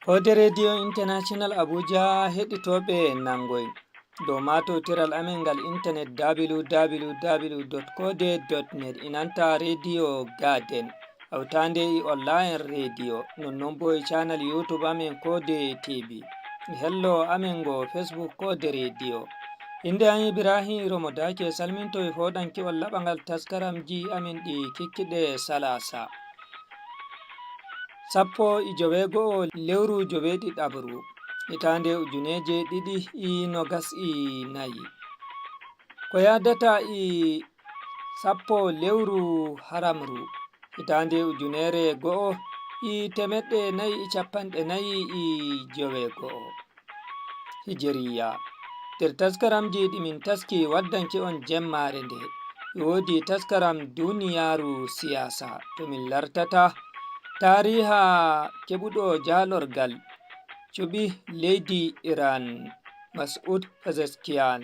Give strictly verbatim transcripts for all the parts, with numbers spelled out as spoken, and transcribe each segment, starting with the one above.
Koode Radio International Abuja heɗitooɓe nanngoy. Dow maatotiral amen ngal internet w w w dot koode dot net inanta Radio Garden, hawtaande e online radio, non non bo e channel YouTube amen Koode T V. E hello amen ngo Facebook Koode Radio. Innde am Ibrahim Romo Dake salminto e fooɗanki on laɓangal taskaramji amen ɗi kikkiɗe salaasa. Sappo e joweego'o lewru joweeɗiɗaɓru, hitaande ujuneeje ɗiɗi e nogas e nayi. Ko yaadata e sappo lewru haramru, hitaande ujuneere go'o e teemeɗɗe nayi e capanɗe nayi e joweego'o. Hijiriya. Nder taskaramji ɗi min taski waddanki on jemmaare nde, e woodi taskaram duniyaaru siyaasa, to min lartata taariha keɓuɗo jaalorgal cuɓi leydi Iran, Mas'ud Pezeshkian.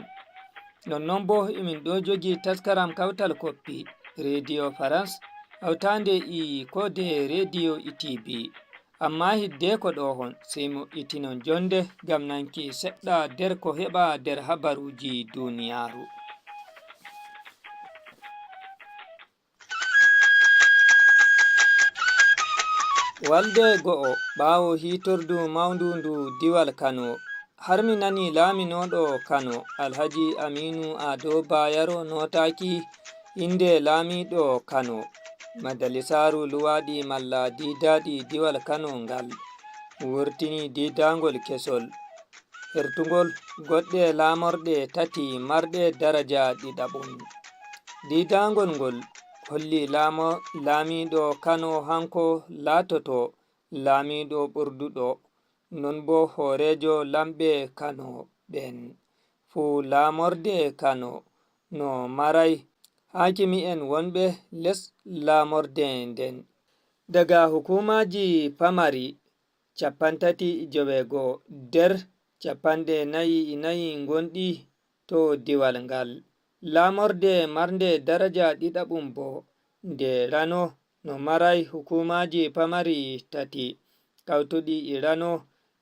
Non non bo, emin ɗo jogi taskaram kawtal koppi, Radio France, hawtaande e koode Radio e T V. Amma hiddeko ɗo hon, sey mo'itinon jonde ngam nanki seɗɗa nder ko heɓa nder habaruuji duniyaaru. Walde go'o ɓaawo hiitordu mawndu ndu diwal Kano, har mi nani laaminooɗo Kano, Alhaji Aminu Ado Bayero nootaaki innde laamiiɗo Kano. Majalisaaru luwaaɗi malla diidaaɗi diwal Kano ngal wurtini diidaangol kesol, hertungol goɗɗe laamorɗe tati marɗe daraja ɗiɗaɓun. Diidaangol ngol holli laamo-, laamiiɗo Kano hanko laatoto laamiiɗo ɓurduɗo, non bo hooreejo lamɓe Kano ɓen. Fuu laamorde Kano no maray haakimi'en wonɓe les laamorde nden. Daga hukuumaaji pamari cappanɗe tati e joweego nder cappanɗe nayi e nayi ngonɗi to diwal ngal. Laamorde marnde daraja ɗiɗaɓum bo, nde Rano no maray hukuumaaji pamari tati, kawtuɗi e Rano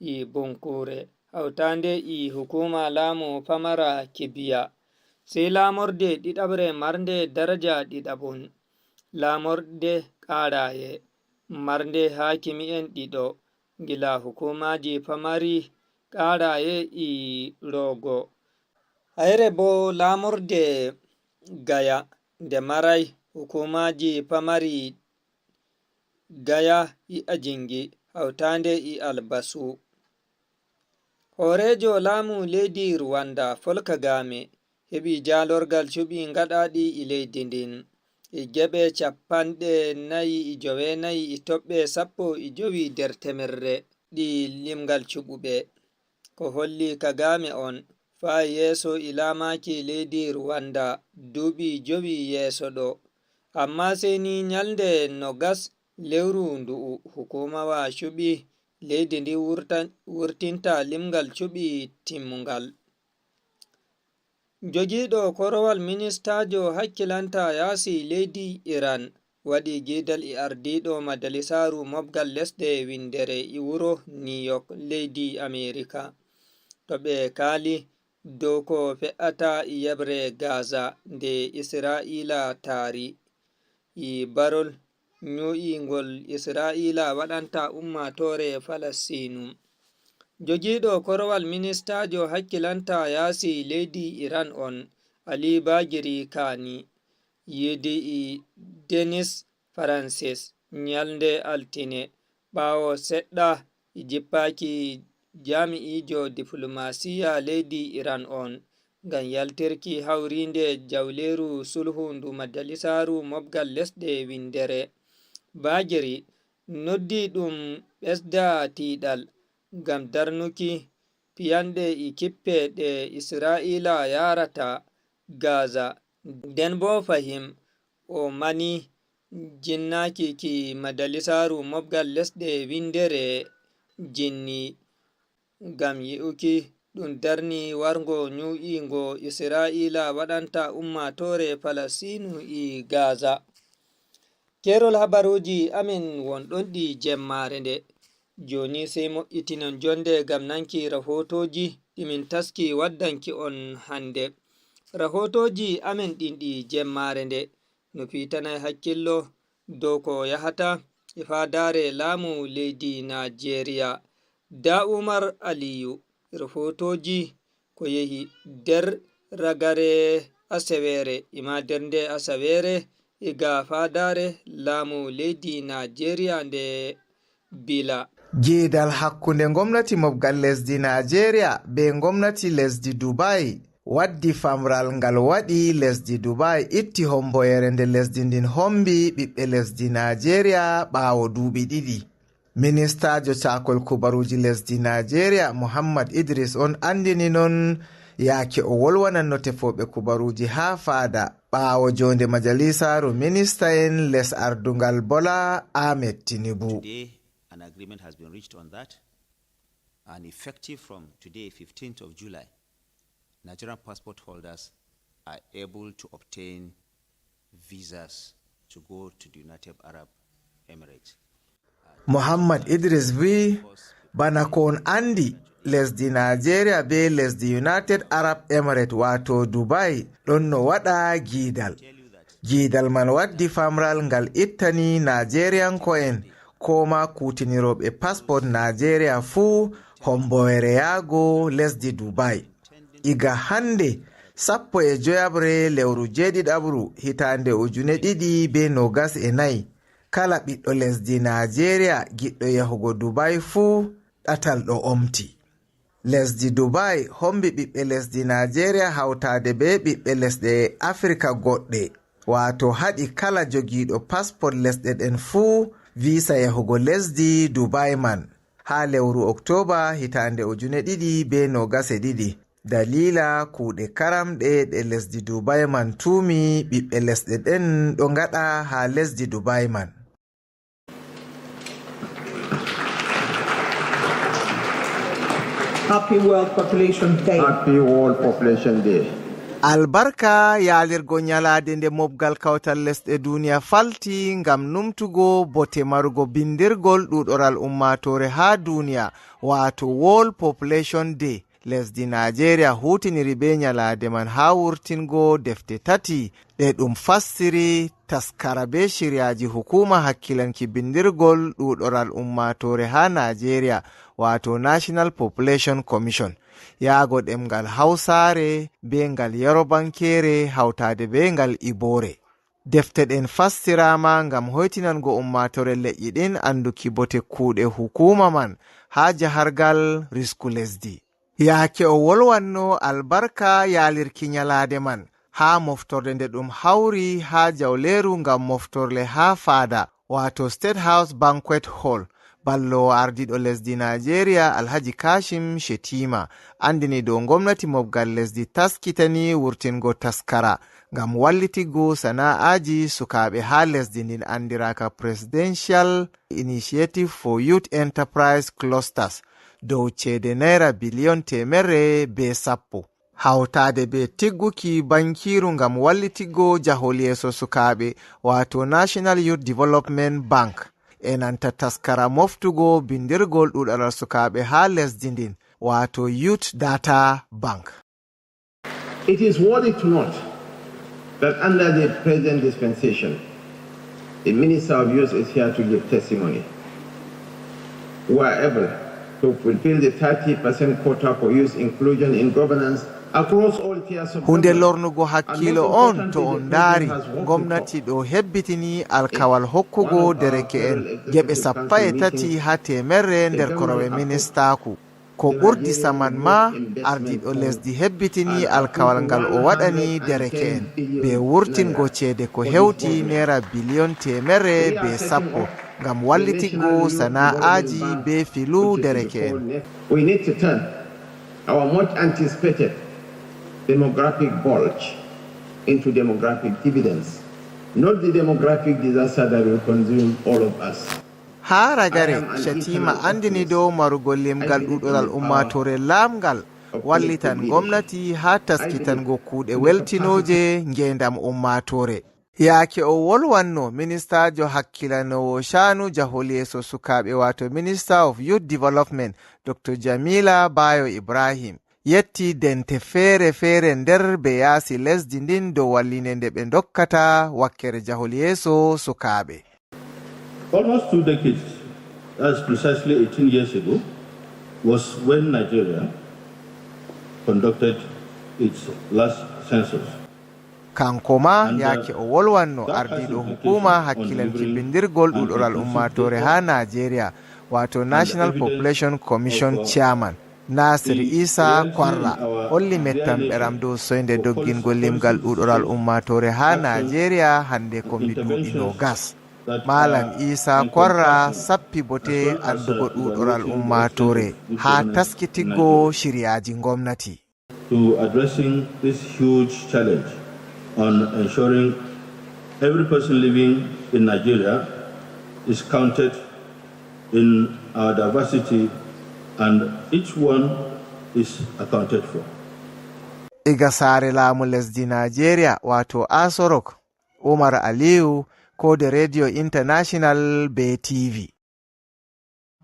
e Bunkuure, hawtaande e hukuuma laamu pamara Kibiya. Sey laamorde ɗiɗaɓre marnde daraja ɗiɗaɓum, laamorde Kaaraye, marnde haakimi'en ɗiɗo, gila hukuumaaji pamari Kaaraye e Rogo. Hayre bo laamorde Gaya, nde maray hukuumaaji pamari Gaya e Ajingi, hawtaande e Albasu. Hooreejo laamu leydi Ruwanda, Paul Kagame, heɓi jaalorgal cuɓi gaɗaaɗi e leydi ndin, e geɓe cappanɗe nayi e joweenayi e toɓɓe sappo e jowi nder temerre ɗi limgal cuɓuɓe. Ko holli Kagame on faa yeeso e laamaaki leydi Ruwanda duuɓi jowi yeeso ɗo. Amma sey ni nyalnde nogas lewru ndu'u, hukuumawa cuɓi leydi ndi wurtan-, wurtinta limgal cuɓi timmungal. Jogiiɗo korowal ministaajo hakkilanta yaasi leydi Iran waɗi giidal e ardiiɗo majalisaaru mobgal lesɗe winndere e wuro New York leydi Amerika. To ɓe kaali dow ko fe'ata e yeɓre Gaza nde Isra'iila taari, e barol nyu'ingol Isra'iila waɗanta ummaatoore Falasɗiinu. Jogiiɗo korowal ministaajo hakkilanta yaasi leydi Iran on, Ali Bagiri Kani, yiidi e Denis Francis nyalnde altine, ɓaawo seɗɗa e jippaaki jaami'iijo diflomasiya leydi Iran on, ngam yaltirki hawriinde jawleeru sulhu ndu majalisaaru mobgal lesɗe winndere. Bagiri noddi ɗum ɓesda tiiɗal ngam darnuki piyanɗe e kippe ɗe Isra'iila yaarata Gaza. Nden boo fahin o mani jinnaaki ki majalisaaru mobgal lesɗe winndere jinni ngam yi'uki ɗum darni warngo nyu'iingo Isra'iila waɗanta ummaatoore Falasɗiinu e Gaza. Keerol habaruuji amin won ɗon ɗi jemmaare nde. Jooni sey moƴƴitinon jonde ngam nanki rahootooji ɗi min taski waddanki on hannde. Rahootooji amen ɗin ɗi jemmaare nde no piitanay hakkillo dow ko yahata e faadaare laamu leydi Naajeeriya. Da Umar Aliyu, rahootooji ko yehi nder ragare asaweere, ima nder nde asaweere, iga faadaare laamu leydi Naajeeriya nde Bila. Giidal hakkunde ngomnati mobgal lesdi Naajeeriya be ngomnati lesdi Dubai waddi famral ngal waɗi lesdi Dubai itti homboyere nde lesdi ndin hombi ɓiɓɓe lesdi Naajeeriya ɓaawo duuɓi ɗiɗi. Ministaajo caakol kubaruuji lesdi Naajeeriya, Muhammad Idris, on anndini non yaake o wolwananno tefooɓe kubaruuji haa faada ɓaawo joonde majalisaaru minista'en les ardungal Bola Ahmed Tinubu. Today, an agreement has been reached on that, and effective from today, fifteenth of July, Nigerian passport holders are able to obtain visas to go to the United Arab Emirates. Muhammad Idris vi, bana ko on anndi, lesdi Naajeeriya be lesdi United Arab Emirates, waato Dubai, ɗon no waɗa giidal. Giidal man waddi famral ngal ittani Naajeeriyanko'en ko ma kuutinirooɓe passport Naajeeriya fuu homboyere yaago lesdi Dubai. Iga hannde, sappo e joyaɓre lewru jeeɗiɗaɓru hitaande ujune ɗiɗi be noogas e nayi, kala ɓiɗɗo lesdi Naajeeriya giɗɗo yahugo Dubai fuu, ɗatal ɗo omti. Lesdi Dubai hombi ɓiɓɓe lesdi Naajeeriya hawtaade be ɓiɓɓe lesɗe Afirka goɗɗe, waato haɗi kala jogiiɗo passport lesɗe ɗen fuu visa yahugo lesdi Dubai man haa lewru Oktooba hitaande ujune ɗiɗi be noogas e ɗiɗi. Daliila kuuɗe karamɗe ɗe lesdi Dubai man tuumi ɓiɓɓe lesɗe ɗen ɗo ngaɗa haa lesdi Dubai man. Happy World Population Day. Happy World Population Day. Albarka yaalirgo nyalaade nde mobgal kawtal lesɗe duniya falti ngam numtugo bote marugo bindirgol ɗuuɗoral ummaatoore haa duniya, waato World Population Day. Lesdi Naajeeriya huutiniri bee nyalaade man haa wurtingo defte tati ɗe ɗum fassiri taskara bee ciryaaji hukuuma hakkilanki binndirgol ɗuuɗoral ummaatoore haa Naajeeriya, waato National Population Commission, yaago ɗemngal Hawsaare bee ngal Yarobankeere hawtaade bee ngal Iboore. Defte ɗen fassiraama ngam hoytinango ummaatoore leƴƴi ɗin annduki bote kuuɗe hukuuma man haa jahargal risku lesdi. Yaake o wolwanno albarka yaalirki nyalaade man haa moftorde nde ɗum hawri haa jawleeru ngam moftorle haa faada, waato State House Banquet Hall, balloowo ardiiɗo lesdi Naajeeriya Alhaji Kashim Shettima anndini dow ngomnati mobgal lesdi taskitani wurtingo taskara ngam wallitigo sana'aaji sukaaɓe haa lesdi ndin anndiraaka Presidential Initiative for Youth Enterprise Clusters dow ceede naira biliyon teemerre bee sappo. Hawtaade bee tigguki bankiiru ngam wallitigo jahol yeeso sukaaɓe, waato National Youth Development Bank, e nanta taskara moftugo binndirgol ɗuuɗaral sukaaɓe haa lesdi ndin, waato Youth Data Bank. It is worthy to note that under the present dispensation, the Minister of Youth is here to give testimony. We are able to fulfill the thirty percent quota for youth inclusion in governance across all tiers of government. Hunde lornugo hakkiilo on to on ndaari, ngomnati ɗo hebbitini alkawal hokkugo dereke'en geɓe sappo e tati haa teemerre nder korowe ministaaku. Ko ɓurdi saman maa, ardiiɗo lesdi hebbitini alkawal ngal o waɗani dereke'en bee wurtingo ceede ko hewti neera biliyon teemerre bee sappo ngam wallititgo sana'aaji bee filu dereke'en. We need to turn our much anticipated demographic bulge into demographic dividends, not the demographic disaster that will consume all of us. Haa ragare, Shatima anndini dow marugol limgal ɗuuɗoral ummaatoore laaɓngal wallitan ngomnati haa taskitango kuuɗe weltinooje ngeendam ummaatoore. Yaake o wolwanno, ministaajo hakkilanoowo shaanu jahol yeeso sukaaɓe, waato Minister of Youth Development, Doktor Jamila Bayo Ibrahim, yetti dente feere feere nder be yaasi lesdi ndin dow walliinde nde ɓe ndokkata wakkere jahol yeeso sukaaɓe. Almost two decades, that's precisely eighteen years ago, was when Nigeria conducted its last census. Kanko ma, yaake o wolwanno, ardiiɗo hukuuma hakkilanki bindirgol ɗuuɗoral ummaatoore haa Naajeeriya, waato National Population Commission Chairman Nasir Isa Kwarra holli mettamɓeram dow soynde doggingol limgal ɗuuɗoral ummaatoore haa Naajeeriya hannde ko mbi duuɓi noogas. Malam Isa Kwarra sappi bote addugo ɗuuɗoral ummaatoore haa taskitiggo shiryaaji ngomnati. To addressing this huge challenge on ensuring every person living in Nigeria is counted in our diversity and each one is accounted for. Iga saare laamu lesdi Naajeeriya, waato Asorok, Umar Aliyu, koode Radio International be T V.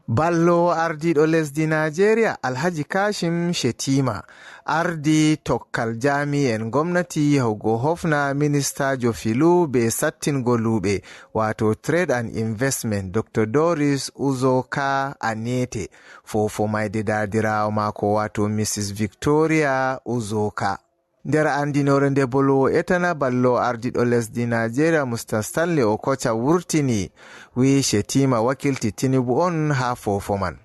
Ballo ardiiɗo lesdi Naajeeriya, Alhaji Kashim Shettima, ardi tokkal jaami'en gomnati yahugo hofna ministaajo filu be sattingo luuɓe, waato Trade and Investment, Doktor Doris Uzoka Anete, fofo mayde daadiraawo maako, waato Missus Victoria Uzoka. Nder anndinoore nde boloowo etana ballo ardiiɗo lesdi Naajeeriya, Mister Stanley Okocha wurtini, wi'i Shettima wakilti Tinubu on haa fofo man.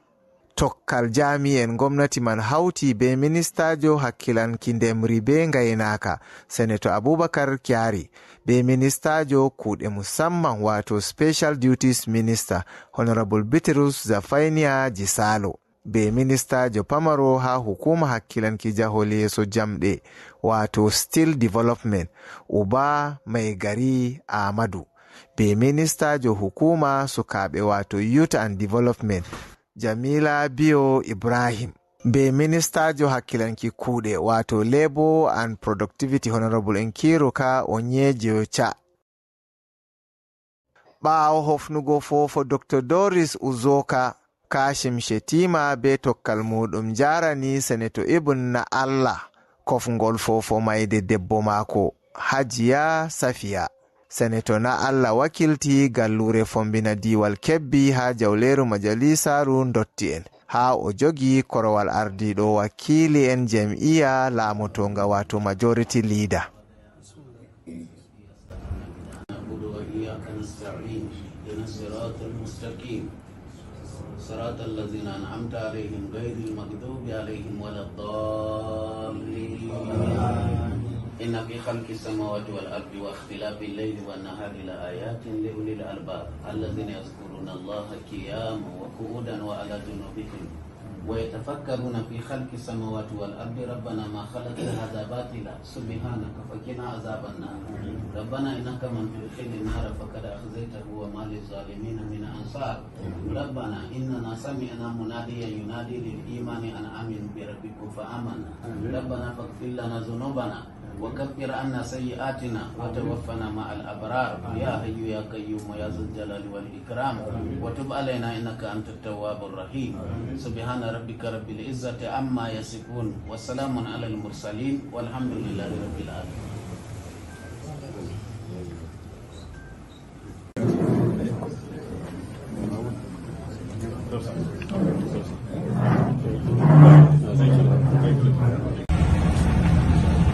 Tokkal jaami'en gomnati man hawti be ministaajo hakkilanki ndemri be ngaynaaka, Senator Abubakar Kyari, be ministaajo kuuɗe musamman, waato Special Duties Minister, Honorable Bitrus Zafainia Jisalo, be ministaajo pamaro haa hukuuma hakkilanki jahol yeeso jamɗe, waato Steel Development, Uba Maigari Ahmadu, be ministaajo hukuuma sukaaɓe, waato Youth and Development, Jamila Bio Ibrahim, be ministaajo hakkilanki kuuɗe, waato Labour and Productivity, Honorable Nkiruka Onyeji-Ocha. Ɓaawo hofnugo fofo Doktor Doris Uzoka, Kashim Shettima be tokkal muuɗum njaarani Senator Ibn Na Allah kofngol fofo mayde debbo maako, Hajiya Safiya. Senator Na Allah wakilti galluure Fombina, diiwal Kebbi, haa jawleeru majalisaaru ndotti'en, haa o jogi korowal ardiiɗo wakiili'en jam'iya laamotoonga, waato majority leader. نعبد وإياك نستعين. اهدنا الصراط المستقيم. صراط الذين أنعمت عليهم غير المغضوب عليهم ولا الضالين. إن في خلق السماوات والأرض واختلاف الليل والنهار لآيات لأولي الألباب الذين يذكرون الله قياما وقعودا وعلى جنوبهم ويتفكرون في خلق السماوات والأرض ربنا ما خلقت هذا باطلا سبحانك فقنا عذاب النار. ربنا إنك من تدخل النار فقد أخزيته وما للظالمين من أنصار. ربنا إننا سمعنا مناديا ينادي للإيمان أن آمنوا بربكم فآمنا. ربنا فاغفر لنا ذنوبنا وكفر عنا سيئاتنا وتوفنا مع الأبرار. يا حي يا قيوم يا ذا الجلال والإكرام. وتب علينا إنك أنت التواب الرحيم. سبحان ربك رب العزة عما يصفون وسلام على المرسلين والحمد لله رب العالمين.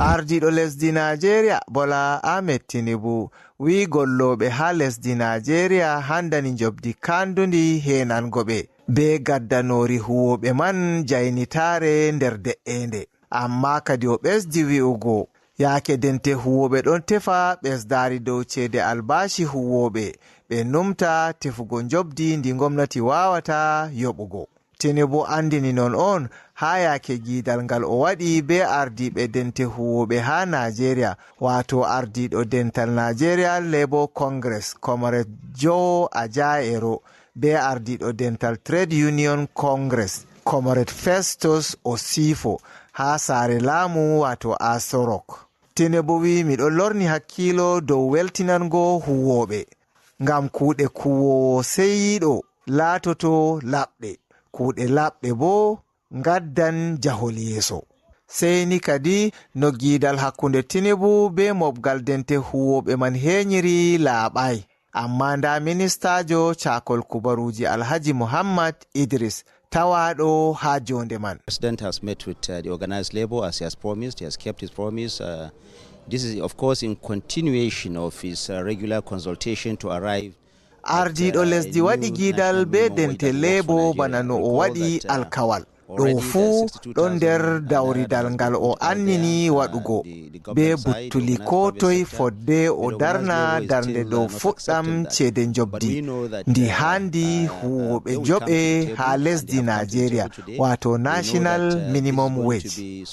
Ardiiɗo lesdi Naajeeriya, Bola Ahmed Tinubu, wi'i gollooɓe haa lesdi Naajeeriya handani njoɓdi kaandundi heenango ɓe, bee gaddanoori huwooɓe man jaynitaare nder de'eende. Ammaa kadi o ɓesdi wi'ugo, yaake dente huwooɓe ɗon tefa ɓesdaari dow ceede albaashi huwooɓe, ɓe numta tefugo njoɓdi ndi ngomnati waawata yoɓugo. Tinubu anndini non on haa yaake giidal ngal o waɗi bee ardiiɓe dente huwooɓe haa Naajeeriya, waato ardiiɗo dental Naajeeriya Labour Congress, Comrade Joe Ajaero, bee ardiiɗo dental Trade Union Congress, Comrade Festus Osifo, haa saare laamu, waato Aso Rock. Tinubu wiyi, "Miɗo lorni hakkiilo dow weltinango huwooɓe, ngam kuuɗe kuwoowo seyiiɗo laatoto laaɓɗe, kuuɗe laaɓɗe boo ngaddan jahol yeeso." Sey ni kadi no giidal hakkunde Tinubu bee moɓgal dente huwooɓe man heenyiri laaɓaay. Ammaa ndaa ministaajo caakol kubaruuji Alhaji Muhammad Idris tawaaɗo haa joonde man. President has met with, uh, the organized labor as he has promised. He has kept his promise. Uh, this is, of course, in continuation of his, uh, regular consultation to arrive at, uh, a new national minimum wage level for Nigeria. Ardiiɗo lesdi waɗi giidal bee dente leebo bana no o waɗi alkawal. Ɗo fuu ɗon nder dawridal ngal o annini waɗugo bee buttuli koo toy fodde o darna darnde dow fuɗɗam ceede njobdi ndi haandi huwooɓe joɓe haa lesdi Naajeeriya, waato national minimum wage.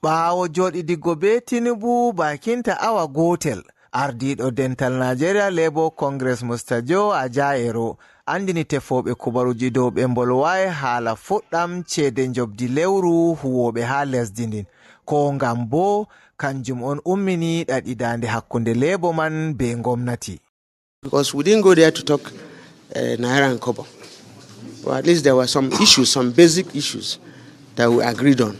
Ɓaawo jooɗidiggo bee Tinubu baakinta awa gootel, ardiiɗo dental Naajeeriya Labour Congress Musta Joe Ajaero anndini tefooɓe kubaruuji dow ɓe mbolwaay haala fuɗɗam ceede njobdi lewru huwooɓe haa lesdi ndin. Ko ngam boo kanjum on ummini ɗaɗi daande hakkunde Labour man bee ngomnati. Because we didn't go there to talk, uh, Naira and Kobo. But at least there were some issues, some basic issues that we agreed on.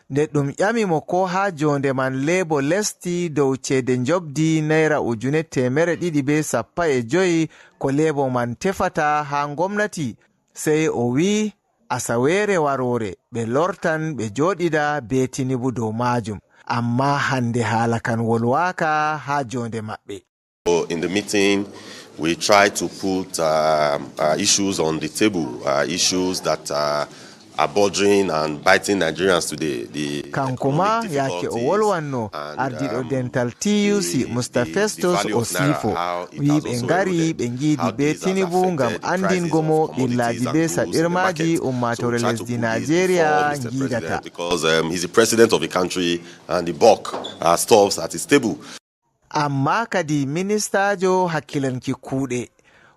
Nde ɗum ƴami mo ko haa joonde man leebo lesdi dow ceede njobdi nayra ujune teemere ɗiɗi bee sappo e joyi ko leebo man tefata haa ngomnati, sey o wi'i asaweere waroore ɓe lortan ɓe jooɗida bee Tinubu dow maajum. Ammaa hannde haala kan wolwaaka haa joonde maɓɓe. So in the meeting, we try to put, um, uh, issues on the table, uh, issues that, uh, are bothering and biting Nigerians today. The Kanko ma, economic yaake o difficulties wolwanno and, ardiiɗo um, dental T U C, the, Musta the, the Festus value of Naira, Osifo, how it wi'i has ɓe also ngari eroded, ɓe ngiidi how bee this has Tinubu ngam affected the anndingo prices mo of commodities ɓillaaji and bee goods in the saɗirmaaji market. So ummaatoore we try to lesdi put this before Naajeeriya Mister President ngiidata. Because, um, he's the president of the country and the buck, uh, stops at his table. Ammaa kadi ministaajo hakkilanki kuuɗe,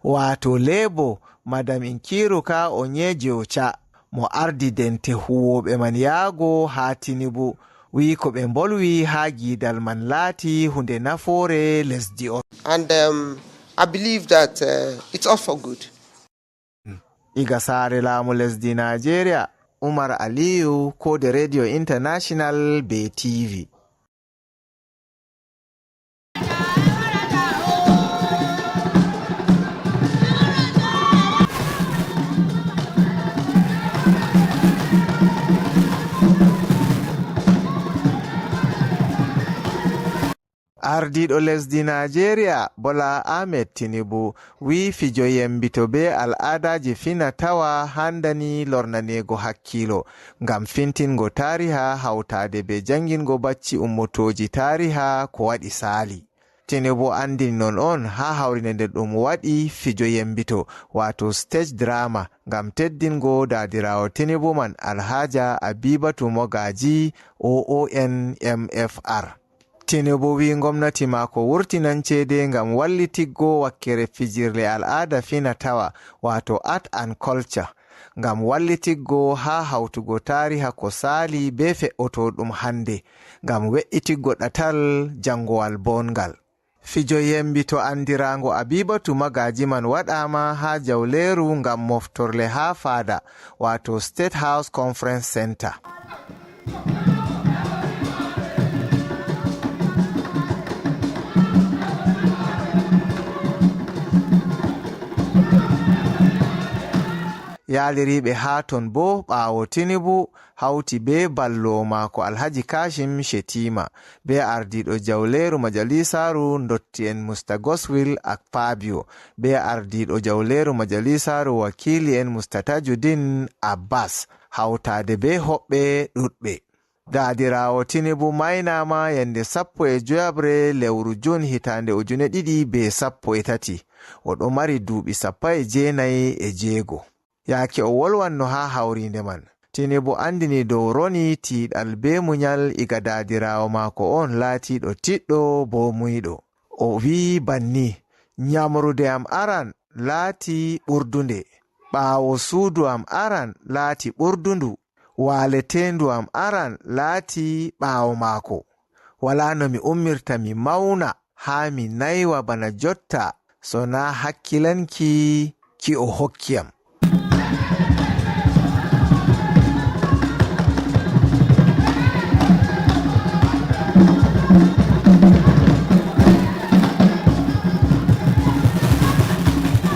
waato leebo, Madam Nkiruka Onyejeocha, mo ardi dente huwooɓe man yaago haa Tinubu, wi'i ko ɓe mbolwi haa giidal man laati huunde nafoore lesdi on. And, um, I believe that, uh, it's all for good. Iga saare laamu lesdi Naajeeriya, Umar Aliyu, koode Radio International bee T V. Ardiiɗo lesdi Naajeeriya, Bola Ahmed Tinubu, wi'i fijo yembito bee al'aadaaji fina tawa handani lornaneego hakkiilo, ngam fintingo taariha hawtaade bee janngingo bacci ummotooji taariha ko waɗi saali. Tinubu anndini non on haa hawrinde nde ɗum waɗi fijo yembito, waato stage drama, ngam teddingo daadiraawo Tinubu man, Alhaja Abibatu Mogaji, O O N M F R. Tinubu wi'i ngomnati maako wurtinan ceede ngam wallitiggo wakkere fijirle al'aada fina tawa, waato art and culture, ngam wallitiggo haa hawtugo taariha ko saali bee fe'otooɗum hannde, ngam we'itiggo ɗatal janngowal boonngal. Fijo yembito anndiraango Abibatu Magaji man waɗaama haa jawleeru ngam moftorle haa faada, waato State House Conference Center. Yaaliriiɓe haa ton boo ɓaawo Tinubu hawti bee ballowo maako Alhaji Kashim Shettima, bee ardiiɗo jawleeru majalisaaru ndotti'en Musta Goswill Akpabio, bee ardiiɗo jawleeru majalisaaru wakiili'en Musta Tajuddin Abbas, hawtaade bee hoɓɓe ɗuɗɓe. Daadiraawo Tinubu maynaama yande sappo e joyaɓre lewru juin hitaande ujune ɗiɗi bee sappo e tati. O ɗo mari duuɓi sappo e jeenayi e jeego. Yaake o wolwanno haa hawriinde man, Tinubu anndini dow roni tiiɗal bee munyal iga daadiraawo maako on laatiiɗo tiɗɗo boo muyɗo. O wi'i banni, "Nyamrude am aran laati ɓurdunde, ɓaawo suudu am aran laati ɓurdundu, Waaleteendu am aran laatii ɓaawo maako. Walaa no mi ummirta mi mawna haa mi naywa bana jotta, so naa hakkilanki ki o hokki am.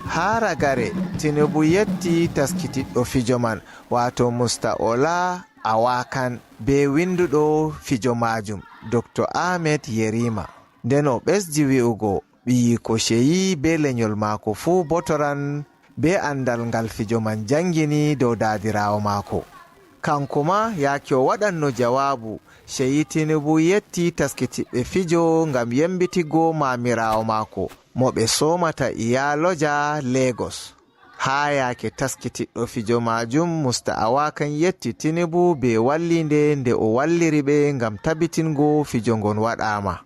Haa ragare, Tinubu yetti taskitiɗɗo fijo man, waato Musta Ola Awakan, bee winnduɗo fijo maajum, Doktor Ahmed Yerima. Nden o ɓesdi wi'ugo, ɓiyiiko Sheyi bee lenyol maako fuu botoran bee anndal ngal fijo man jaŋngini dow daadiraawo maako. Kaŋko maa, yaake o waɗanno jawaabu, Sheyi Tinubu yetti taskitiɓɓe fijo ngam yembitigo maamiraawo maako, mo ɓe soomata Iyaloja Lagos. Haa yaake taskitiɗɗo fijo maajum, Musta Awakan yetti Tinubu bee walliinde nde o walliri ɓe ngam tabitingo fijo ngon waɗaama.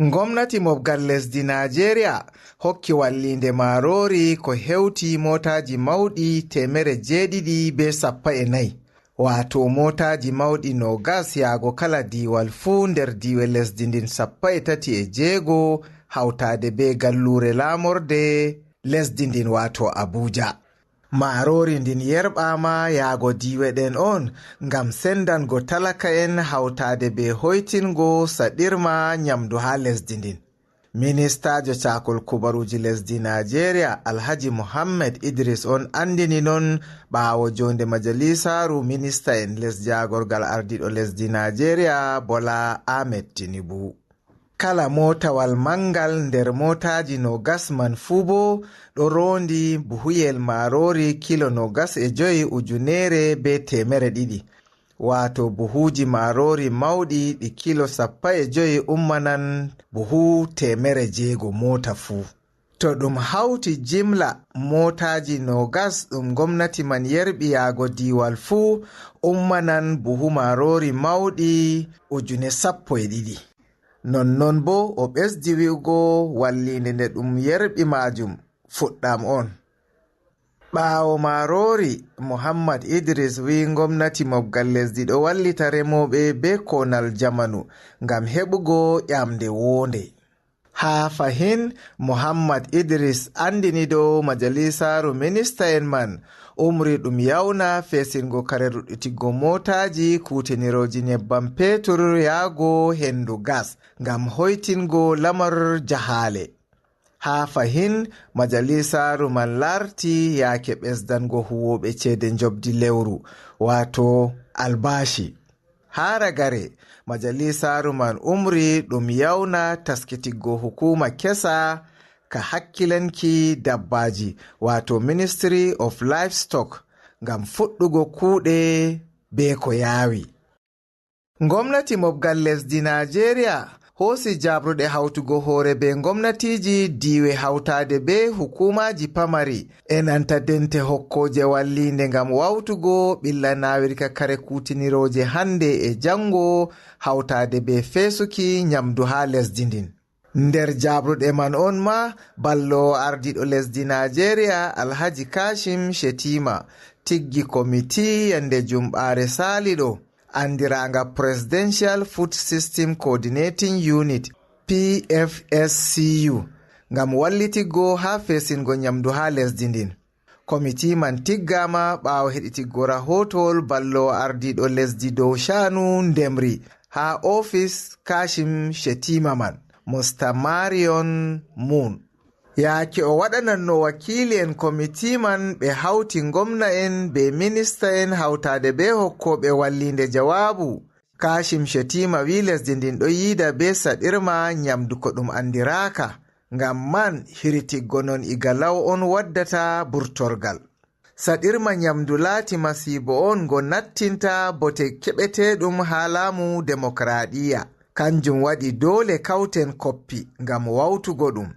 Ngomnati mobgal lesdi Naajeeriya hokki walliinde maaroori ko hewti mootaaji mawɗi teemere jeeɗiɗi bee sappo e nayi, waato mootaaji mawɗi noogas yaago kala diiwal fuu nder diiwe lesdi ndin sappo e tati e jeego, hawtaade bee galluure laamorde lesdi ndin, waato Abuja. Maaroori ndin yerɓaama yaago diiwe ɗen on ngam senndango talaka'en hawtaade bee hoytingo saɗirma nyamdu haa lesdi ndin. Ministaajo caakol kubaruuji lesdi Naajeeriya, Alhaji Mohammed Idris on anndini non ɓaawo joonde majalisaaru minista'en les jaagorgal ardiiɗo lesdi Naajeeriya, Bola Ahmed Tinubu. Kala mootawal manngal nder mootaaji noogas man fuu boo ɗo roondi buhuyel maaroori kilo noogas e jowi ujuneere bee teemere ɗiɗi, waato buhuuji maaroori mawɗi ɗi kilo sappo e jowi ummanan buhu teemere jeego moota fuu. To ɗum hawti jimla mootaaji noogas ɗum ngomnati man yerɓi yaago diiwal fuu, ummanan buhu maaroori mawɗi ujune sappo e ɗiɗi. Nonnon boo o ɓesdi wi'ugo walliinde nde ɗum yerɓi maajum fuɗɗam on. Ɓaawo maaroori, Muhammad Idris wi'i ngomnati mobgal lesdi ɗo wallita remooɓe bee koonal jamanu ngam heɓugo ƴamnde woonde. Haa fahin, Muhammad Idris anndini dow majalisaaru minista'en man umri ɗum yawna feesingo kare ruɗɗitiggo mootaaji kuutinirooji nyebbam peetur yaago henndu gas ngam hoytingo lamar jahaale. Haa fahin, majalisaaru man laarti yaake ɓesdango huwooɓe ceede njoɓdi lewru, waato albaashi. Haa ragare, majalisaaru man umri ɗum yawna taskitiggo hukuuma kesa ka hakkilanki dabbaaji, waato Ministry of Livestock, ngam fuɗɗugo kuuɗe bee ko yaawi. Ngomnati mobgal lesdi Naajeeriya hoosi jaabruɗe hawtugo hoore bee ngomnatiiji diiwe hawtaade bee hukuumaaji pamari, e nanta dente hokkooje walliinde ngam wawtugo ɓilla naawirka kare kuutinirooje hannde e janngo hawtaade bee feesuki nyamdu haa lesdi ndin. Nder jaabruɗe man on maa, balloowo ardiiɗo lesdi Naajeeriya, Alhaji Kashim Shettima, tiggi komiti yande jumɓaare saaliɗo, anndiraanga Presidential Food System Coordinating Unit, P F S C U, ngam wallitigo haa feesingo nyamdu haa lesdi ndin. Komiti man tiggaama ɓaawo heɗitiggo rahootowol balloowo ardiiɗo lesdi dow sha'anu ndemri haa oofis Kashim Shettima man, Mister Marion Moon. Yaake o waɗananno wakiili'en komiti man ɓe hawti ngomna'en bee minista'en hawtaade bee hokkooɓe walliinde jawaabu, Kashim Shettima wi'i lesdi ndin ɗo yiida bee saɗirma nyamdu ko ɗum anndiraaka. Ngam man, hiritiggo non iga law on waddata burtorgal. Saɗirma nyamdu laati masiibo on ngo nattinta bote keɓeteeɗum haa laamu demokraaɗiyya. Kanjum waɗi doole kawten koppi ngam wawtugo ɗum.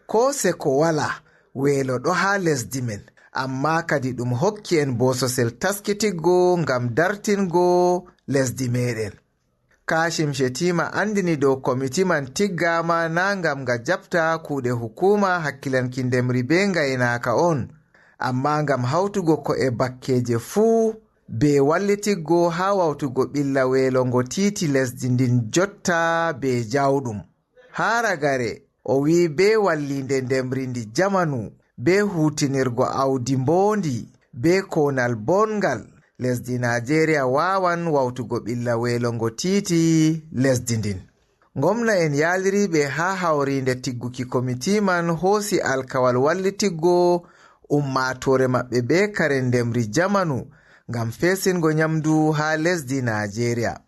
Ko seko walaa, weelo ɗo haa lesdi men, ammaa kadi ɗum hokki en bososel taskitiggo ngam dartingo lesdi meeɗen. Kashim Shettima anndini dow komiti man tiggaama naa ngam nga jaɓta kuuɗe hukuuma hakkilanki ndemri bee ngaynaaka on, ammaa ngam hawtugo ko'e bakkeeje fuu bee wallitiggo haa wawtugo ɓilla weelo ngo tiiti lesdi ndin jotta bee jawɗum. Haa ragare, o wi'i bee walliinde ndemri ndi jamanu, bee huutinirgo awdi mboondi, bee koonal bonngal, lesdi Naajeeriya waawan wawtugo ɓilla weelo ngo tiiti lesdi ndin. Ngomna'en yaaliriiɓe haa hawriinde tigguki komiti man hoosi alkawal wallitiggo ummaatoore maɓɓe bee kare ndemri jamanu ngam feesingo nyamdu haa lesdi Naajeeriya.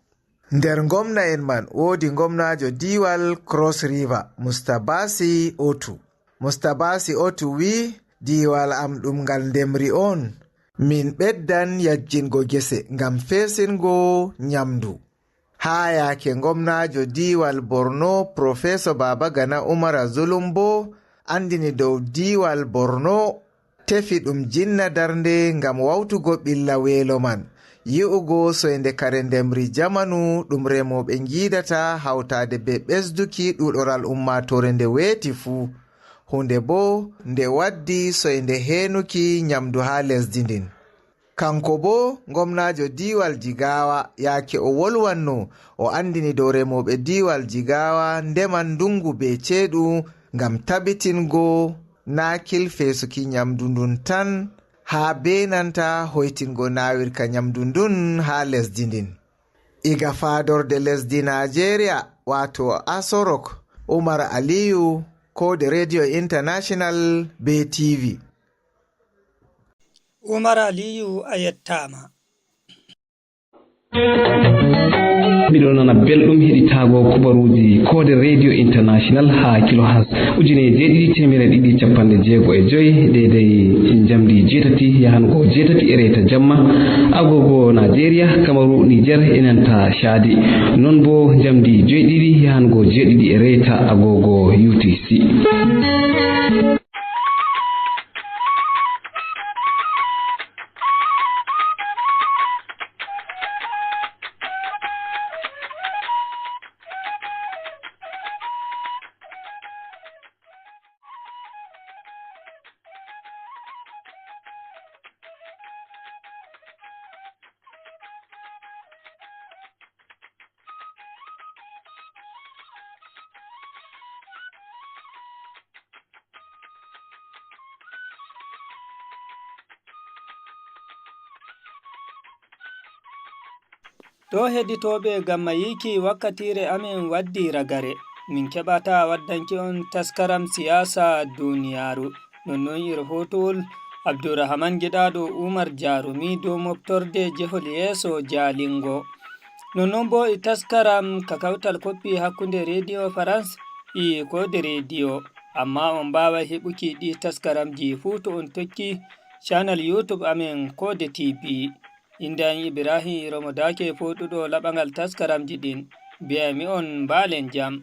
Nder ngomna'en man woodi ngomnaajo diiwal Cross River, Mustabasi Otu. Mustabasi Otu wi'i, "Diiwal am ɗum ngal ndemri on. Min ɓeddan yajjingo gese ngam feesingo nyamdu." Haa yaake ngomnaajo diiwal Borno, Profeso Babagana Umara Zulum boo anndini dow diiwal Borno tefi ɗum jinna darnde ngam wawtugo ɓilla weelo man, yi'ugo soynde kare ndemri jamanu ɗum remooɓe ngiidata hawtaade bee ɓesduki ɗuuɗoral ummaatoore nde weeti fuu, huunde boo nde waddi soynde heenuki nyamdu haa lesdi ndin. Kanko boo, ngomnaajo diiwal Jigawa, yaake o wolwanno, o anndini dow remooɓe diiwal Jigawa ndeman ndungu bee ceeɗu ngam tabitingo naakil feesuki nyamdu ndun tan, haa bee nanta hoytingo naawirka nyamdu ndun haa lesdi ndin. Iga faadorde lesdi Naajeeriya, waato Asorok, Umar Aliyu, koode Radio International bee T V. Umar Aliyu, a yettaama. Miɗo nana belɗum heɗitaago kubaruuji koode Radio International haa kilohas ujine jeeɗiɗi teemere ɗiɗi capanɗe jeego e joy, deydey njamdi jeetati yahango jeetati e reeta jamma, agogo Naajeeriya, Kamaru, Niger e nanta Caadi. Non boo njamdi joyɗiɗi yahango jeeɗiɗi e reeta agogo U T C. To heɗitooɓe, gam mayiiki wakkatiire amen waddii ragare, min keɓataa waddanki on taskaram siyaasa duuniyaaru. Nonnon iro hootowol Abdurrahman Giɗaaɗo Umar Jaarumi dow moftorde jehol yeeso jaalingo. Nonnon boo e taskaram ka kawtal koppi hakkunde Rediyo Farans e Koode Rediyo. Ammaa on mbaaway heɓuki ɗi taskaramji fuu to on tokki canal YouTube amen Koode T V. Innde am Ibrahim Iromo Daake fooɗuɗo laɓangal taskaramji ɗin. Mbi'aymi on mbaalen jam.